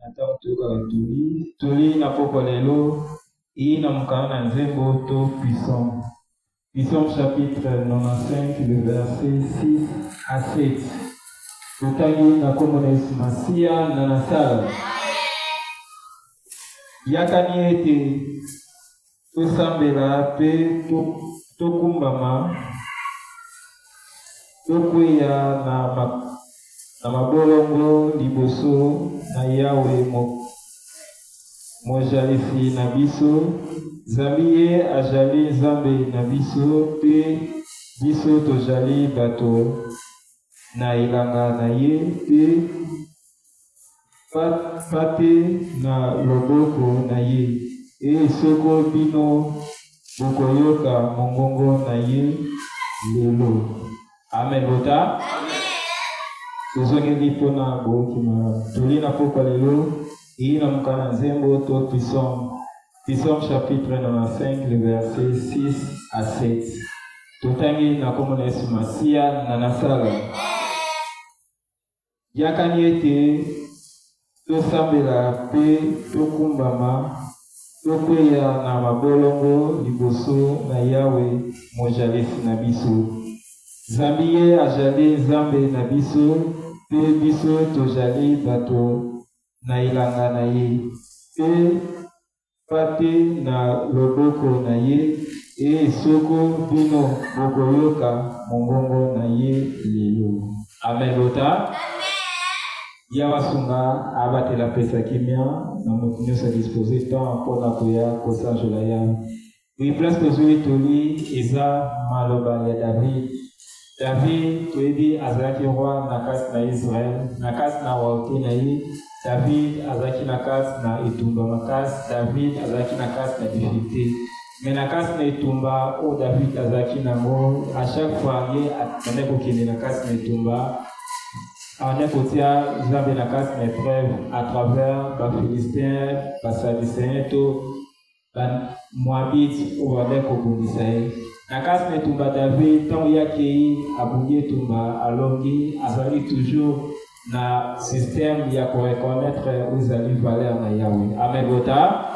na ntango toyokaka toli. Toli na pokwa lelo eyei na mokanda na Nzembo to Psaume. Psaume chapitre 95 le verset 6 à 7. Totangi na nkombo na Yesu Masiya na nasala. Yakani ete Tosambela mpe tokumbama, tokweya na mabolongo liboso na Yawe Mozalisi na biso, zambi ye azali Nzambe na biso, mpe biso tozali bato na elanga na ye mpe mpate na loboko na ye. Ee soko bino bokoyoka mongongo na ye lelo. Amen bota. Tozongeli mpo na boyoki malamu. Toli na pokwa lelo eyi na mokanda nzembo to psaume. Psaume chapitre 95 le verset 6 à 7. Totangi na kombo na Yesu Masiya na nasala. Yakani ete tosambela mpe tokumbama, tokweya na mabolongo liboso na Yawe Mojalisi na biso. Zambi ye ajali Nzambe na biso, mpe biso tojali bato na elanga na ye, mpe Mpate na loboko na ye, ee soko bino bokoyoka mongongo na ye lelo. Amen bota. Yawe asunga abatela apesa kimia na moto nyonso adispose temps mpo na koya kosanjola Yawe. Oui, place tozwi toli eza maloba ya David. David toyebi azalaki roi na kati na Israël, na kati na royauté na ye. David azalaki na kati na etumba makasi, David azalaki na kati na difficulté. Mais na kati na etumba oyo David azalaki nango, à chaque fois ye abandaki kokende na kati na etumba, abandaki kotia Nzambe na kati na épreuve à travers ba Philistins, ba Sadducéens to Ba Moabites oyo babandaki kobundisa ye. Na kati na etumba David, ntango ye akei abundi etumba, alongi, azalaki toujours na système ya ko reconnaître oyo ezali valeur na Yahweh. Amen bota.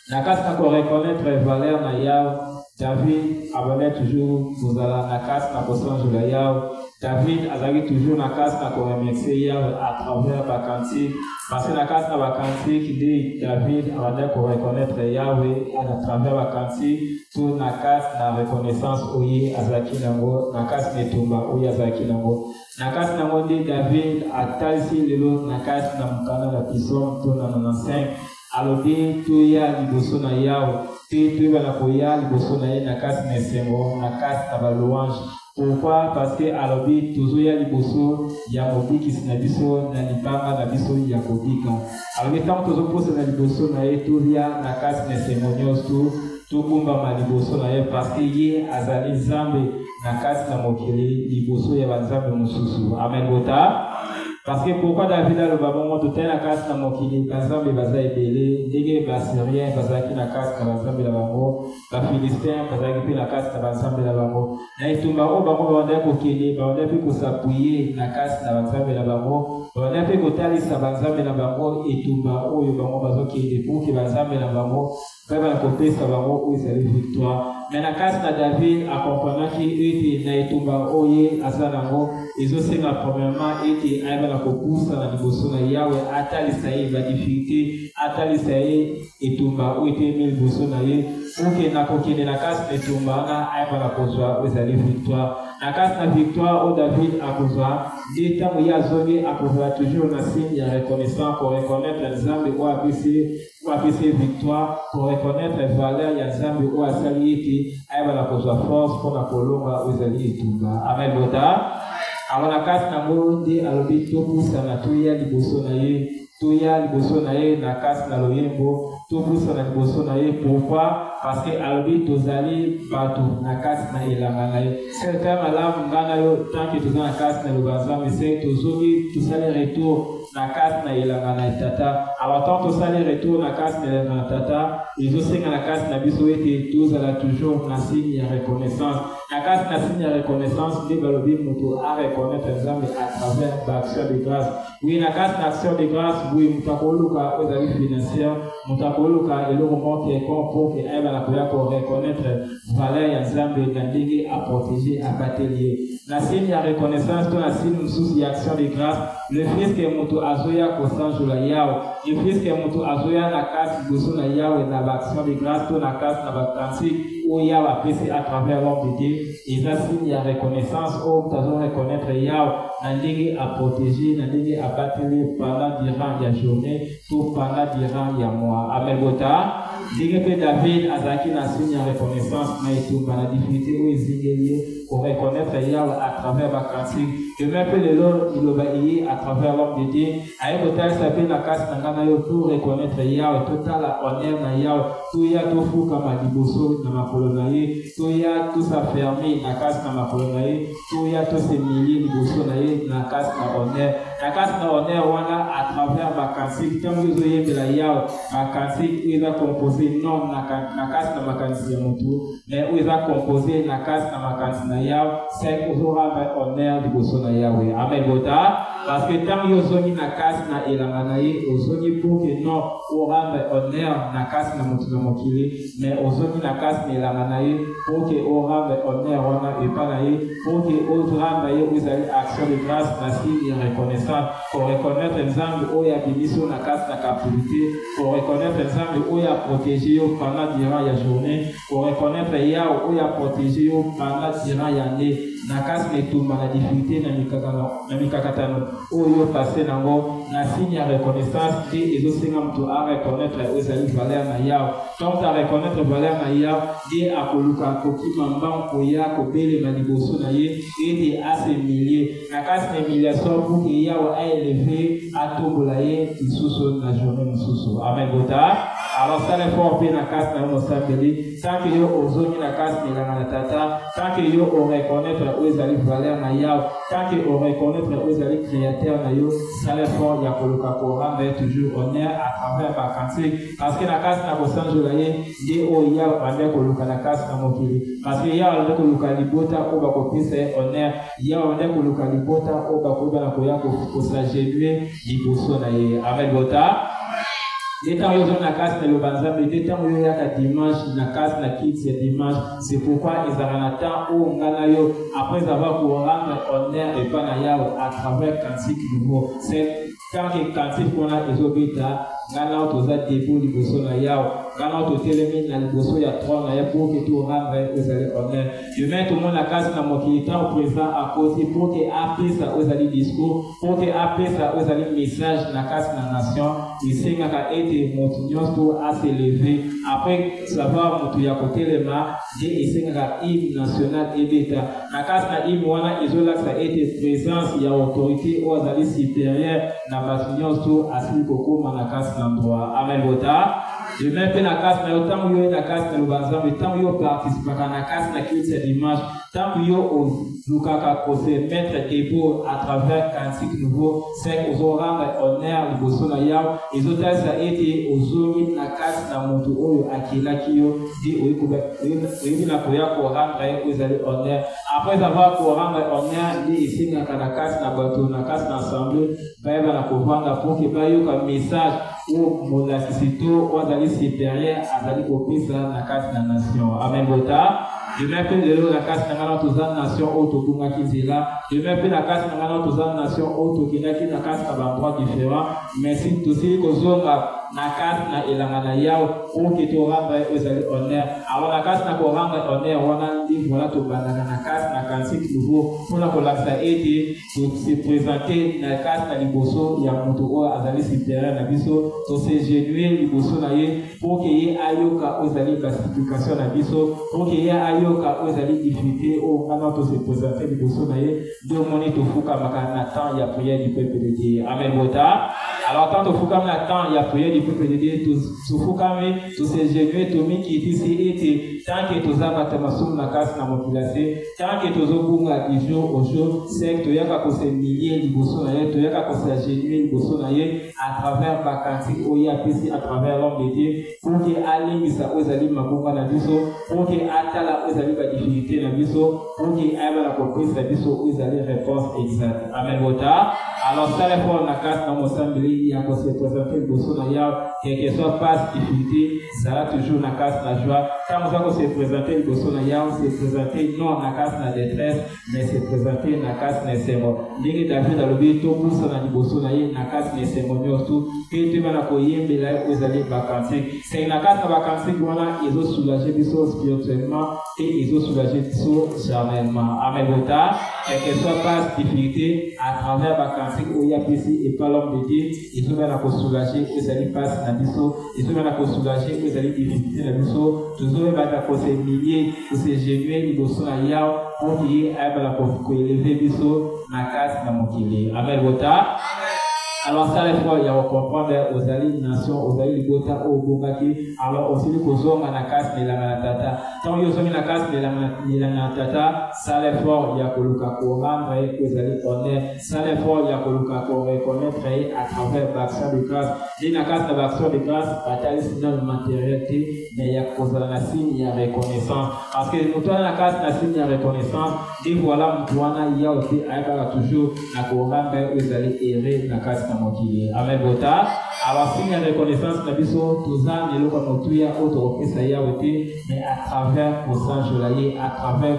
Na kati na ko reconnaître valeur na Yahweh, David abandaki toujours kozala na kati na kosanzola Yahweh. David azalaki toujours na kati na ko remercier Yahweh à travers ba cantiques, parce que na kati na ba cantiques nde David abandaki ko reconnaître Yahweh à travers ba cantiques to na kati na reconnaissance oyo ye azalaki nango na kati na etumba oyo azalaki nango. Na kati na yango nde David atalisi lelo na kati na mokanda na Psaume to na 95 alobi toya liboso na Yawe mpe toyebana koya liboso na ye na kati na esengo na kati na ba louange. Pourquoi? Parce que alobi tozoya liboso ya mobikisi na biso na libanga na biso ya kobika. Alobi ntango tozopusa na liboso na ye toya na kati na esengo nyonso togumbama liboso na ye parce que ye azali Nzambe na kati na mokili liboso ya banzambe mosusu. Amen bota. Parce que pourquoi David aloba bongo totali na kati na mokili banzambe baza ebele ndenge ba Syriens bazalaki na kati na banzambe na bango Ba Philistins bazalaki mpe na kati na banzambe na bango. Na etumba oyo bango babandaki kokende, babandaki mpe kos'appuyer na kati na banzambe na bango, babandaki mpe kotalisa banzambe na bango etumba oyo bango bazokende pour que banzambe na bango bayebana kopesa bango oyo ezali victoire. Mais na kati na David a comprenaki ete na etumba oyo ye aza nango ezosenga premièrement ete ayebana kopusana liboso na Yahweh, atalisa ye ba difficultes, atalisa ye etumba oyo etelemi liboso na ye pour que na kokende na kati na etumba wana ayebana kozwa oyo ezali victoire. Na kati na victoire oyo David akozwa nde ntango ye azongi akozala toujours na signe ya reconnaissant, ko reconnaître Nzambe oyo apesi ye oyo apesi ye victoire, ko reconnaître valeur ya Nzambe oyo asali ete ayebana kozwa force mpo na kolonga oyo ezali etumba. Amen bota. Alors na kati na yango nde alobi topusana toya liboso na ye. Toya liboso na ye na kasi na loyembo, topusana liboso na ye. Pourquoi? Parce que alobi tozali bato na kasi na elanga na ye. Seke tala malamu nga na yo tant que toza na kasi na liloba ya Nzambe, seke tozongi tosali retour. na kati na elanga na Tata. Alors ntango tosali retour na kati na elanga na Tata, ezosenga na kati na biso ete tozala toujours na signe ya reconnaissance. Na kati na signe ya reconnaissance nde balobi moto a reconnaître Nzambe à travers ba action de grâce. Oui, na kati na action de grâce, oui, moto akoluka oyo ezali financière, moto akoluka eloko moko quelconque pour que ayeba na koya ko reconnaître valeur ya Nzambe na ndenge a protéger, abateli ye. Na signe ya reconnaissance to na signe mosusu ya action de grâce, le fils que moto azoya kosanjola Yawe, le fils que moto azoya na kati liboso na Yawe na ba action de grâce to na kati na ba cantique oyo Yawe apesi à travers l'homme de Dieu, eza signe ya reconnaissance oyo moto azo reconnaître Yawe na ndenge a protéger, na ndenge abateli pendant durant ya journée to pendant durant ya mois. Amen bota. Ndenge mpe David azalaki na signe ya reconnaissance na etumba na difficulté oyo ezingeli ye, ko reconnaître Yawe à travers ba cantiques. Demain mpe lelo liloba eye à travers l'homme de Dieu aye kotalisa mpe na kasi na ngai na yo to reconnaître Yawe, totala honneur na Yawe, toya tofukama liboso na makolo na ye, toya tos'affermir na kasi na makolo na ye, toya tos'humilie liboso na ye na kasi na honneur. Na kasi na honneur wana à travers ba cantiques, ntango ezoyembela Yawe ba cantiques oyo eza composé non na kasi na makanisi ya motu, mais oyo eza composé na kasi na makanisi na Yawe, c'est ozorendre honneur liboso na Yawe. Amen bota. Parce que ntango yo ozongi na kasi na elanga na ye, ozongi pour que non orendre honneur na kasi na motu na mokili, mais ozongi na kasi na elanga na ye pour que orendre honneur wana epa na ye, pour que orendre ye oyo ezali action de grâce na signe ya reconnaissance, koreconnaître Nzambe oyo abimisi yo na kasi na captivité, koreconnaître Nzambe oyo aprotege yo pendant durant ya journée, koreconnaître Yawe oyo aprotege yo pendant durant ya année, na kasi na etumba, na difficulté, na mikakatano oyo passe nango. Na signe ya reconnaissance nde ezosenga moto areconnaître oyo ezali valeur na Yawe. Ntango moto areconnaître valeur na Yawe, nde akoluka kokima mbangu koya kobelema liboso na ye ete as'humilie. Na kasi na humiliation pour que Yawe aélever, atombola ye lisusu na journée mosusu. Amen bota. Alors sala effort mpe na kasi na yo mosambeli, tant que yo ozongi na kasi na elanga na Tata, tant que yo oreconnaître oyo ezali valeur na Yawe, tant que oreconnaître oyo ezali créateur na yo, sala effort ya koluka korendre toujours honneur à travers bacantique, parce que na kasi na kosanjola ye nde oyo Yawe abandi koluka na kasi na mokili, parce que Yawe abandi koluka libota oyo bakopesa ye honneur, Yawe abandi koluka libota oyo bakoyeba na koya kos'agenouiller liboso na ye. Amen bota. Nde ntango yo ozongi na kasi na liloba Nzambe te, ntango yo oyaka dimanche na kasi na kiti ya dimanche, c'est pourquoi ezalaka na temps oyo nga na yo, après avoir korendre honneur epai na Yawe à travers cantique nouveau, c'est tant que cantique wana ezobeta, nga na yo toza debout liboso na Yawe, nga na yo totelemi na liboso ya trône na ye pour que torendre ezali honneur. Demain tomona kasi na mokili, ntango président akoti pour que apesa oyo ezali discours, pour que apesa oyo ezali message na kasi na nation, esengaka ete moto nyonso as'élever. Après savoir moto ya kotelema, nde esengaka hymne national ebeta. Na kasi na hymne wana ezolakisa ete présence ya autorité oyo azali supérieur na bato nyonso asili kokóma na kasi na endroit. Amen bota. Demain mpe na kasi na yo, ntango yo ye na kasi na loba Nzambe, ntango yo participaka na kasi na culte ya dimanche, ntango yo olukaka kose mettre debout à travers cantique nouveau, c'est ozorendre honneur liboso na Yawe. Ezotalisa ete ozongi na kasi na moto oyo akelaki yo, nde oyebi na koya korendre ye oyo ezali honneur. Après avoir korendre honneur, nde esengaka na kasi na bato na kasi na assemblée bayeba na kovanda pour que bayoka message oyo molakisi to oyo azali supérieur azali kopesa na kati na nation. Amen bota. Demain mpe lelo na kasi na ngai na toza nation oyo tobungaki nzela. Demain mpe na kasi na ngai na toza nation oyo tokendaki na kasi na baendroit différent, mais si tosili kozonga na kasi na elanga na Yawe pour que torendre oyo ezali honneur. Alors na kasi na korendre honneur wana nde voilà tobandaka na kasi na cantique nouveau mpona kolakisa ete tose présente na kasi na liboso ya moto oyo azali supérieur na biso, tos'agenouiller liboso na ye pour que ye ayoka oyo ezali basupplication na biso, pour que ye ayoka oyo ezali difficulté oyo ngana tose présente liboso na ye. Nde omoni tofukamaka na temps ya prière du peuple de Dieu. Amen bota. Alors tant tofukami na temps ya prière du peuple de Dieu, tofukami, tosegenue, tomikitisi ete tant que toza bato ya masumu na kasi na mokili ya se, tant que tozobunga du jour au jour, c'est toyaka kosemilie liboso na ye, toyaka kosagenue liboso na ye à travers bakanti oyo apesi à travers l'homme de Dieu pour que alimbisa oyo ezali mabunga na biso, pour que atala oyo ezali badifficulté na biso, pour que ayeba na kopesa biso oyo ezali réponse exacte. Amen bota. Alors sala effort na kasi na mosambeli ya kose présenter liboso na Yawe, quel que soit passe difficulté, zala toujours na kasi na joie. Ntango oza kose présenter liboso na Yawe, se présenter non na kasi na détresse, mais se présenter na kasi na esengo. Ndenge David alobi, topusana liboso na ye na kasi na esengo nyonso, mpe toyeba na koyembela ye oyo ezali bakantique. C'est na kasi na bakantique wana ezosoulage biso spirituellement mpe ezosoulage biso charnellement. Amen bota. Quel que soit passe difficulté, à travers bakantique oyo apesi epa l'homme de Dieu, ezoba na kosoulage oyo ezali mpasi na biso, ezoba na kosoulage oyo ezali difficulté na biso. Tozoyebaka kosemilie, kosegenue liboso na Yawe mpo ke ye ayebaka koeleve biso na kati na mokili. Amen bota. Alors sala effort ya kocomprendre ozali nation, ozali libota oyo obongaki. Alors osili kozonga na kasi na elanga na tata. Ntango yo ozongi na kasi na elanga na tata, sala effort ya koluka korendre ye oyo ezali honneur, sala effort ya koluka koreconnaitre ye à travers baaction de grâce. Nde na kati na baaction de grâce batalisi nano matériel te, mais ya kozala na signe ya reconnaissance, parce que moto wana na kati na signe ya reconnaissance nde voilà moto wana Yawe mpe ayebaka toujours na korendre ye oyo ezali ere na kati na mokili. Amen bota. Alors signe ya reconnaissance na biso, toza na eloko ya motuya oyo tokopesa Yawe te, mais à travers kosanjola ye, à travers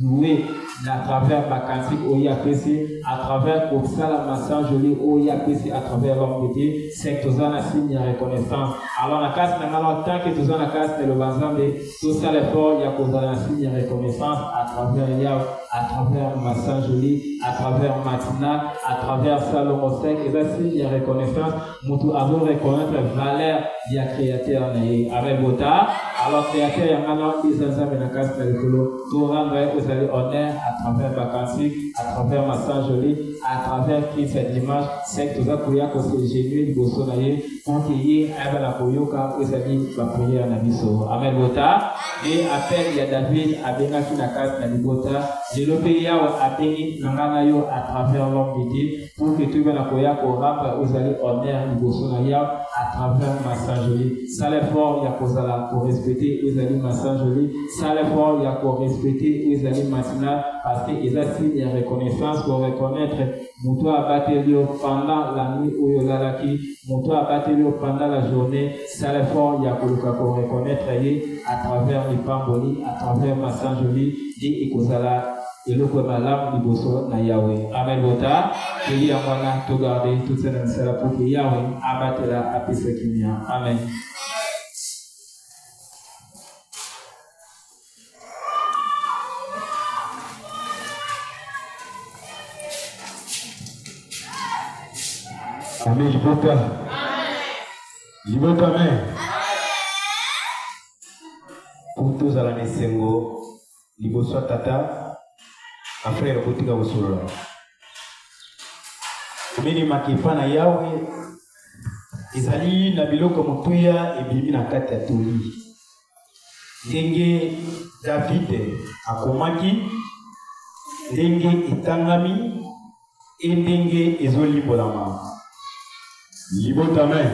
louer, à travers bakantique oyo apesi, à travers kosala masanjoli oyo apesi à travers l'homme de Dieu, c'est toza na signe ya reconnaissance. Alors na kasi na ngana, tant que toza na kasi na eloba Nzambe, tosala effort ya kozala na signe ya reconnaissance à travers Yawe, à travers masanjoli, à travers matinal, à travers Salongo 5. Eza signe ya reconnaissance, moto azo reconnaître valeur ya créateur na ye. Amen bota. Alors créateur ya ngana eza Nzambe na kasi na likolo, to rendre ye ozali honneur à travers bakantique, à travers masanjoli, à travers Christ ya dimanche. C'est toza koya kosegenue liboso na ye mpo ke ye ayeba na koyoka oyo ezali bapriere na biso. Amen bota. E appel ya David abengaki na kati na libota, lelo mpe Yawe abengi na ngai na yo à travers l'homme de Dieu pour que toyeba na koya korendre oyo ezali honneur liboso na Yawe à travers masanjoli. Sala effort ya kozala korespecte oyo ezali masanjoli, sala effort ya korespecte oyo ezali matinal, parce que eza signe ya reconnaissance, koreconnaître moto abateli yo pendant la nuit oyo olalaki, moto abateli yo pendant la journée. Sala effort ya koluka koreconnaître ye à travers lipamboli, à travers masanjoli, nde ekozala eloko ya malamu liboso na Yawe. Amen bota. Toyi yango wana, togarde, totia na misala mpo ke Yawe abatela, apesa kimia. Amen. Amen libota. Libota amen. Po tozala na esengo liboso ya tata, bafrere botika kosolola. Komelemaka epa na Yawe ezali na biloko motuya ebimi na kati ya toli. Ndenge David akomaki, ndenge etangami e ndenge ezolimbolama. Libota amen.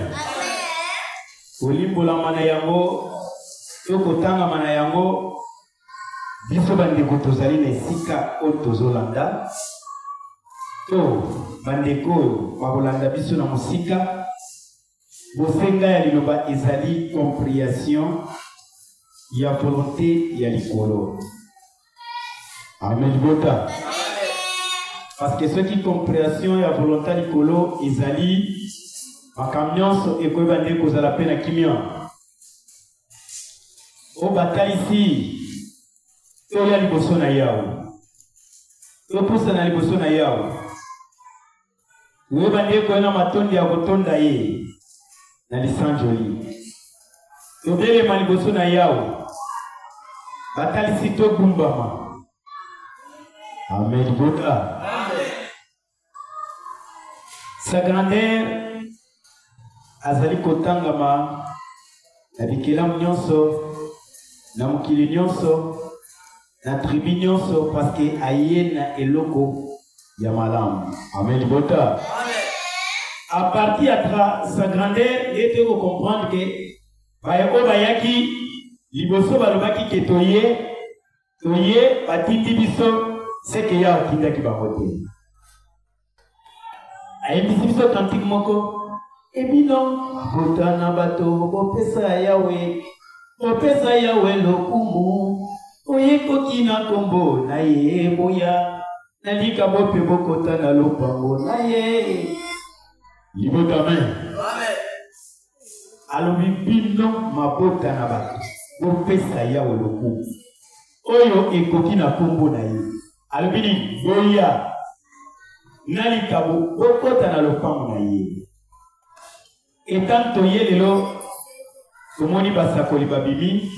Kolimbolama na yango to kotangama na yango, biso bandeko tozali na esika oyo tozolanda, to bandeko oyo bakolanda biso na mosika, bosenga ya liloba ezali comprehension ya volonté ya likolo. Amen libota. Parce que soki comprehension ya volonté ya likolo ezali, makambo nyonso ekoyeba nde kozala mpe na kimia. Oyo batalisi toya liboso na Yawe, topusana liboso na Yawe, toyeba nde koya na matondi ya kotonda ye na lisanjoli. Tobelema liboso na Yawe, batalisi togumbama. Amen libota. Sa grandeur Azali kotangama na bikelamu nyonso, na mokili nyonso, na tribu nyonso, parce que aye na eloko ya malamu. Amen libota. À partir ya sa grandeur nde toyei kocomprendre ke baye oyo bayaki liboso balobaki ke toye toye batindi biso seke ya atindaki bango te. Ayebisi biso kantike moko ebino bota na bato bopesa Yawe, bopesa Yawe lokumu, oyekoki na nkombo na ye, boya na likabo mpe bokota na lopango na ye. Libota amen. Alobi bino mabota na bato bopesa Yawe lokumu oyo ekoki na nkombo na ye. Alobi nini? Boya na likabo bokota na lopango na ye. Etant toye lelo tomoni basakoli babimi,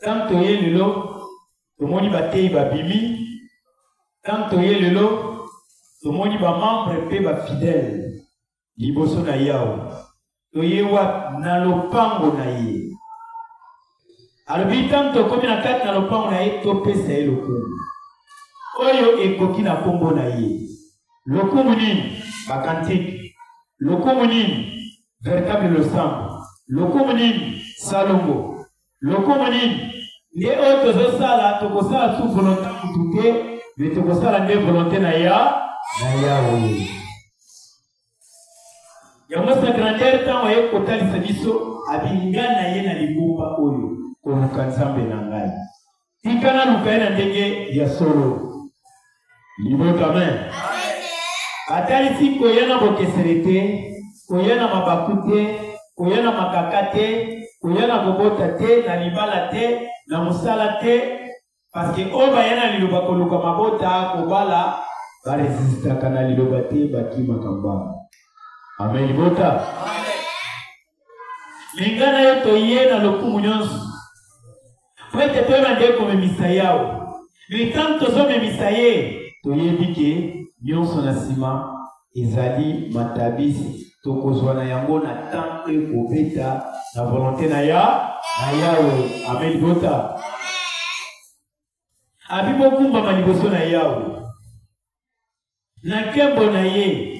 tant toye lelo tomoni bateyi babimi, tant toye lelo tomoni bamembre mpe bafidèle liboso na Yawe. Toye wapi? Na lopango na ye. Alobi ntango tokomi na kati na lopango na ye, topesa ye lokumu oyo ekoki na nkombo na ye. Lokumu nini? Bakantike. Lokumu nini? Veritable losambo. Lokumu nini? Salongo. Lokumu nini? Nde oyo tozosala, tokosala su volonté mutu te, me tokosala nde volonté na ya na Yawe. Yango sa grandeur ntango aye kotalisa biso abinga na ye na lingomba oyo koluka Nzambe na ngai. Tika naluka ye na ndenge ya solo. Libota amen. Atalisi koya na bokesene te, koya na mabaku te, koya na makaka te, koya na kobota te, na libala te, na mosala te, parce que oyo baya na liloba koluka mabota, kobala, baresistaka na liloba te, bakimaka mbangu. Amen libota. Linga na yo toye na lokumu nyonso po ete toyeba nde komemisa Yawe. Me ntango tozomemisa ye, toyebi ke nyonso na nsima ezali matabisi, tokozwa na yango na temps ekobeta na volonté na ya na Yawe. Amen libota. Abi bokumbama liboso na Yawe na nkembo na ye,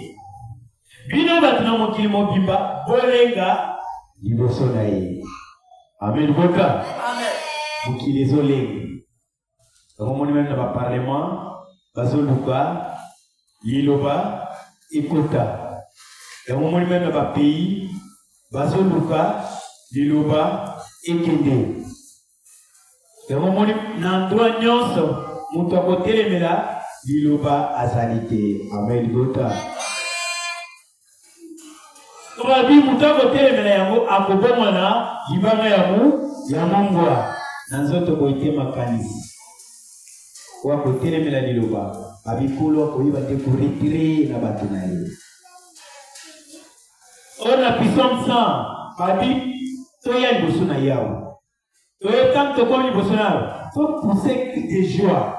bino bato na mokili mobimba bolenga liboso na ye. Amen libota. Mokili ezolenga. Yango moni meme na baparlement bazoluka liloba ekota. Yango moni meme na bapays bazoluka liloba ekende. Yango moni na endroit nyonso moto akotelemela liloba azali te. Amen libota. Rabi moto akotelemela yango akobongwana libanga ya mu ya mongwa na nzoto boye te makanisi. Oyo akotelemela liloba babikolo akoyeba te koretire na bato na ye. Oyo na puissance 100 babi toya liboso na Yawe. Toye ntango tokomi liboso na Yawe, topousse cri de joie,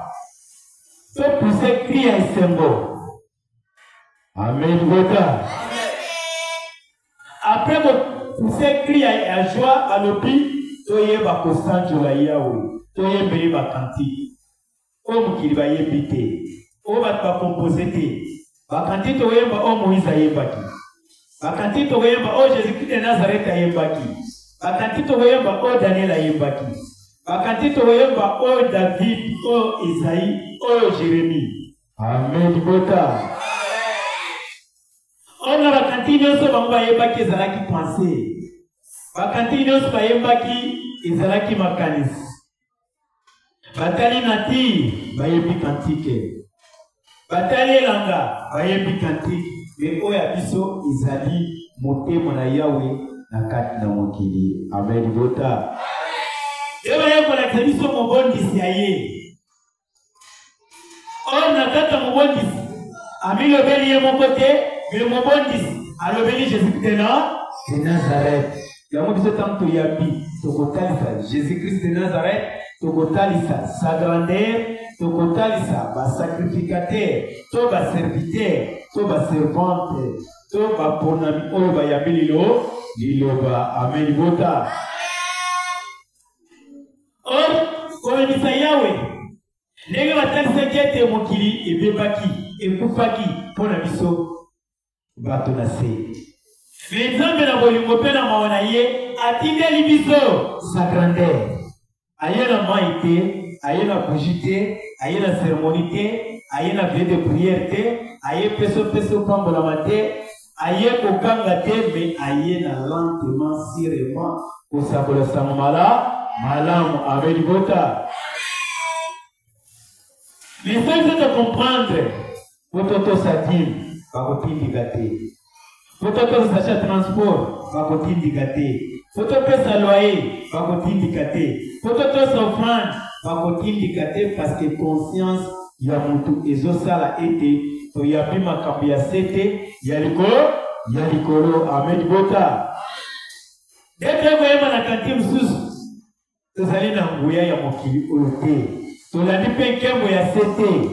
topousse cri ya esengo. Amen libota. Après kopousse cri ya joie, balobi toyeba kosanjola Yawe, toyembeli bakantike oyo mokili bayembi te, oyo bato bakompose te. Bakantike tokoyemba oyo Moïse ayembaki, bakantike tokoyemba oyo Jésus-Christ de Nazareth ayembaki, bakantike tokoyemba oyo Daniel ayembaki, bakantike tokoyemba oyo David, oyo Esaïe, oyo Jérémie. Amen libota. Oyo na bakantike nyonso bango bayembaki ezalaki pensée, bakantike nyonso bayembaki ezalaki makanisi. Batali nature bayembi kantike, batali elanga bayembi kantike, me oyo ya biso ezali motema na Yawe na kati na mokili. Amen libota. Ye baye kolakisa biso mobondisi ya ye. Oyo na kati ya mobondisi amilobeli ye moko te, me mobondisi alobeli Jésus Christ de Nazareth. Yango biso ntango toyambi tokotalisa Jésus Christ de Nazareth, tokotalisa sa grandeur, tokotalisa basacrificateur to baserviteur to baservante to baponami oyo bayambi lilo. Liloba. Amen libota. Or koyebisa Yawe ndenge batalisaki ete mokili ebebaki, ekufaki mpo na biso bato na se. Me Nzambe na bolingo mpe na mawa na ye atindeli biso sa grandeur. Aye na mai te, aye na bougie te, aye na cérémonie te, aye na veillée de prière te, aye peso peso pambolama te, aye kokanga te, mais aye na lentement, sûrement kosakola sango mala malamu. Amen libota. Mais ça, il faut comprendre. Po totosa dime, bakotindika te. Po topesa sachet ya transport, bakotindika te. Po topesa loyer, bakotindika te. Po totosa offrande, bakotindika te parce que conscience ya mutu ezosala ete toyambi makambo ya se te ya likolo ya likolo. Amen libota. Ete koyeba na kanti mosusu Tozali na nguya ya mokili oyo te, tolandi mpe nkembo ya se te.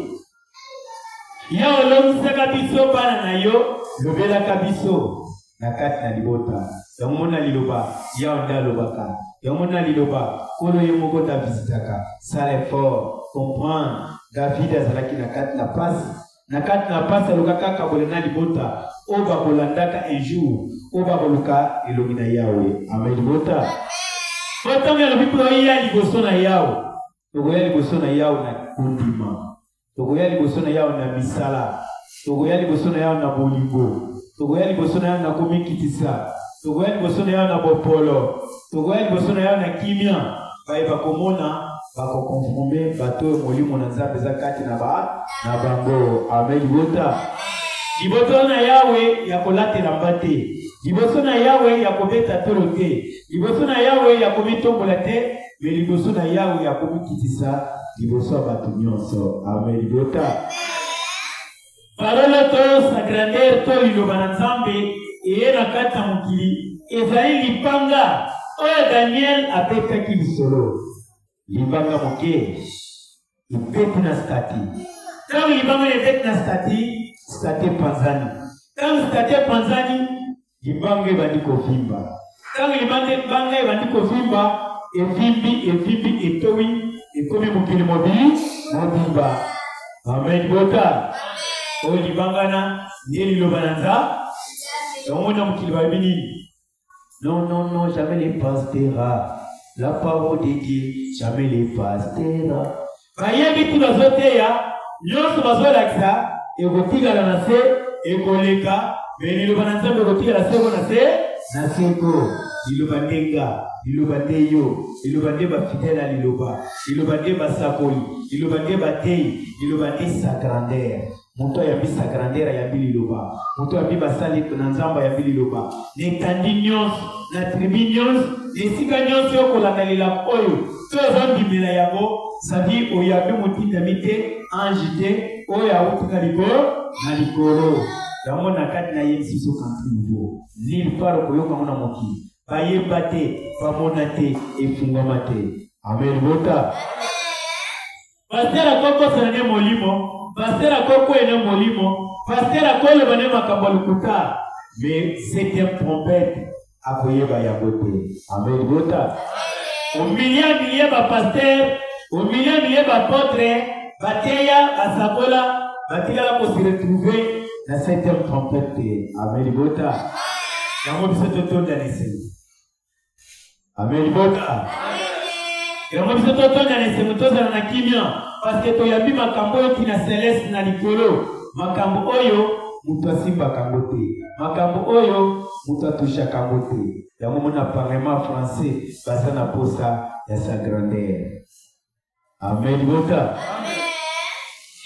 Yawe, olongisaka biso bana na yo, lobelaka biso na kati na libota. Yango mona liloba, Yawe nde alobaka. Yango mona liloba, Nkolo ye moko nde avisitaka. Sala effort, comprendre. David azalaki na kati na pasi, na kati na pasi alukaka akabola na libota oyo bakolandaka un jour, oyo bakoluka elongi na Yawe. Amen libota. Po ntango alobi mpo oya liboso na Yawe, tokoya liboso na Yawe na kondima, tokoya liboso na Yawe na misala, tokoya liboso na Yawe na bolingo, tokoya liboso na Yawe na komikitisa, tokoya liboso na Yawe na bopolo, tokoya liboso na Yawe na kimia. Baye bakomona bakokonfirme bato oyo molimo na Nzambe eza kati na ba na bango. Amen libota. Liboso na Yawe ya kolatela mba te, liboso na Yawe ya kobeta tolo te, liboso na Yawe ya komitombola te, me liboso na Yawe ya komikitisa liboso ya bato nyonso. Amen libota. Parole to sa grandeur to liloba na Nzambe eye na kati ya mokili ezali lipanga oyo Daniel abetaki lisolo. Libanga moke ebeti na stati. Ntango libanga ebeti na stati, stati epanzani. Ntango stati epanzani, libanga ebandi kovimba. Ntango libanga ebandi kovimba, evimbi, evimbi, etowi, ekomi mokili mobi mobimba. Amen bota. Oyo libanga na nde liloba na nza. Yango na mokili bayebi nini? Non, non, non, jamais les pasteurs. La parole de Dieu, jamais les pasteurs. Bayebi ti bazoteya, nyonso bazolakisa, ekotikala na se, ekoleka, me liloba na Nzambe ekotikala seko na se, na seko. Liloba nde nga, liloba nde yo, liloba nde bafidèle ya liloba, liloba nde basakoli, liloba nde bateyi, liloba nde sa grandeur. Moto ayambi sa grandeur ayambi liloba. Moto ayambi basali na Nzambe ayambi liloba. Na etandi nyonso, na tribu nyonso, na esika nyonso yo kolanda lilako oyo to ozondimela yango, sadi oyambi motindami te, ange te, oyo awuti na likolo na likolo. Yango na kati na ye biso country nouveau. Nulle part okoyoka yango na mokili. Bayeba te, bamona te, efungwama te. Amen bota. Pasteur akokosana ne molimo, pasteur akokwea ne molimo, pasteur akoloba ne makambo ya lokuta, mais septième trompette akoyeba yango te. Amen libota. Au millier millier ba pasteur, au millier millier ba apôtre, bateya, basakola, batikala ko se retrouver na septième trompette te. Amen libota. Yango biso totonda na esengo. Amen libota. Yango biso totonda na esengo, tozala na kimia parce que toyambi makambo oyo tina celeste na likolo, makambo oyo moto asimbaka yango te, makambo oyo moto atushaka yango te. Yango mona parlement français baza na posa ya sa grandeur. Amen libota.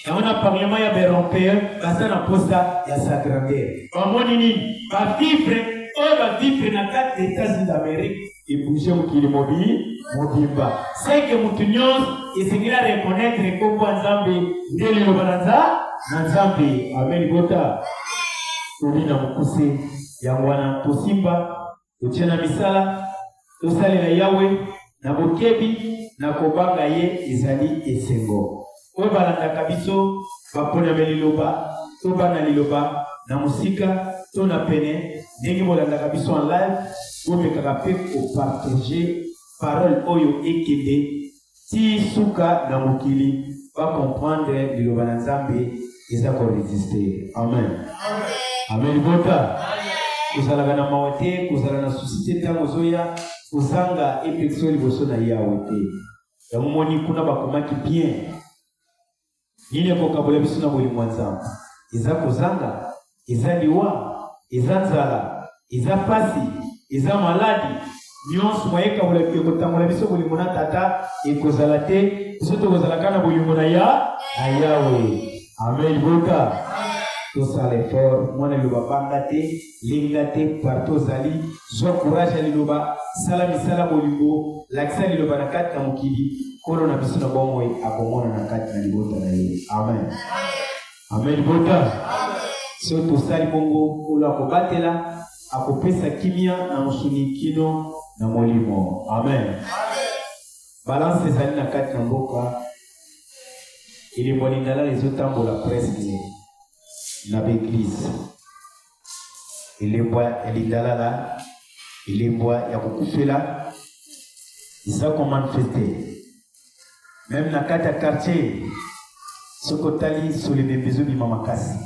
Yango na parlement ya baeuropéen baza na posa ya sa grandeur. Bamoni nini? Bavivre oyo bavivre na kati ya États-Unis d'Amérique ebouge mokili mobi mobimba. Seke motu nyonso esengeli a reconnaître nkombo ya Nzambe nde liloba na nza na Nzambe. Amen libota. Toli na mokuse yango wana tosimba Totia na misala, tosalela Yawe na bokebi, na kobanga ye ezali esengo. Oyo balandaka biso baponame liloba to bana liloba. na mosika to na pene, ndenge bolandaka biso en live, bomekaka mpe kopartage parole oyo ekende ti suka na mokili, bacomprendre liloba na Nzambe eza koresiste. Amen, amen. Libota, kozalaka na mawa te, kozala na susi te ntango ozoya, kozanga epekiso liboso na Yawe te. Yango moni kuna bakomaki bien. Nini ekokabola biso na bolingo ya Nzambe? Eza kozanga? Eza liwa? Eza nzala? Eza pasi? Eza maladi? Nyonso moye ekabola ekotangola biso bolingo na Tata ekozala te. Biso tokozala kaka na bolingo na ya na Yawe. Amen. Libota, tosala effort. Mwana liloba, banga te, lenga te, partout ozali, zwa courage ya liloba, sala misala bolingo, lakisa liloba na kati na mokili. Nkolo na biso na bomoi akomona na kati na libota na ye. Amen, amen. Libota, soki tosali bongo, Nkolo akobatela, akopesa kimia na mosuni kino na molimo. Amen. Balance ezali na kati na mboka, elembo ya lindalala ezotambola presque na baeglize. Elembo ya lindalala, elembo ya kokufela eza komanifeste meme na kati ya quartier. Soki otali solemembe ezobima makasi.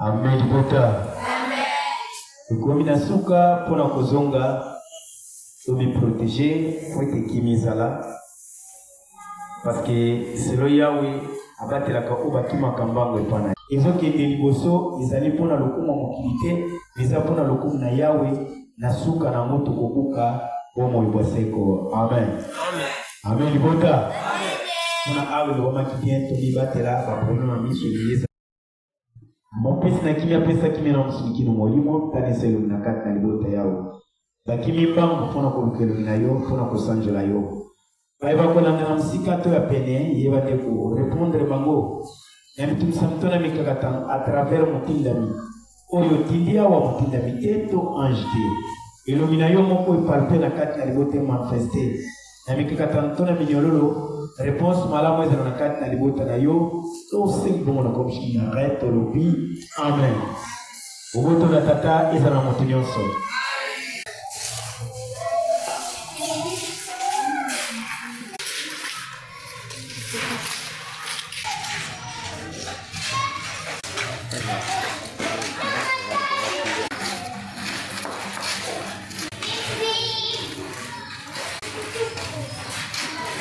Amen. Libota, ekomi na suka mpo na kozonga, tomiprotege po ete kimi ezala, parce que selo Yawe abatelaka oyo bakimaka mbango epa na ye. Ezokende liboso ezali mpo na lokumu ya mokili te, eza mpo na lokumu na Yawe. Na suka na yango tokobuka bomoi bwa seko. Amen, amen. Libota, mpona awa elobamaki bien, tomibatela baproblème ya miso elingi. Mopesi na kimia apesa kimia na mosuni kino molimo. Talisa elongi na kati na libota Yawe. Bakimi mbangu mpo na koluka elongi na yo, mpo na kosanjola yo. Baye bakolanda na mosika to ya pene, yeba nde korepondre bango na mitungisa to na mikakatano à travers motindami oyo otindi awa, motindami te to ange te. Elongi na yo moko epalpe na kati na libota, emanifeste na mikakatano to na minyololo. Réponse malamu ezala na kati na libota na yo. Tosengi bongo na komishiki na ngai, tolobi amen. Boboto na Tata ezala na moto nyonso.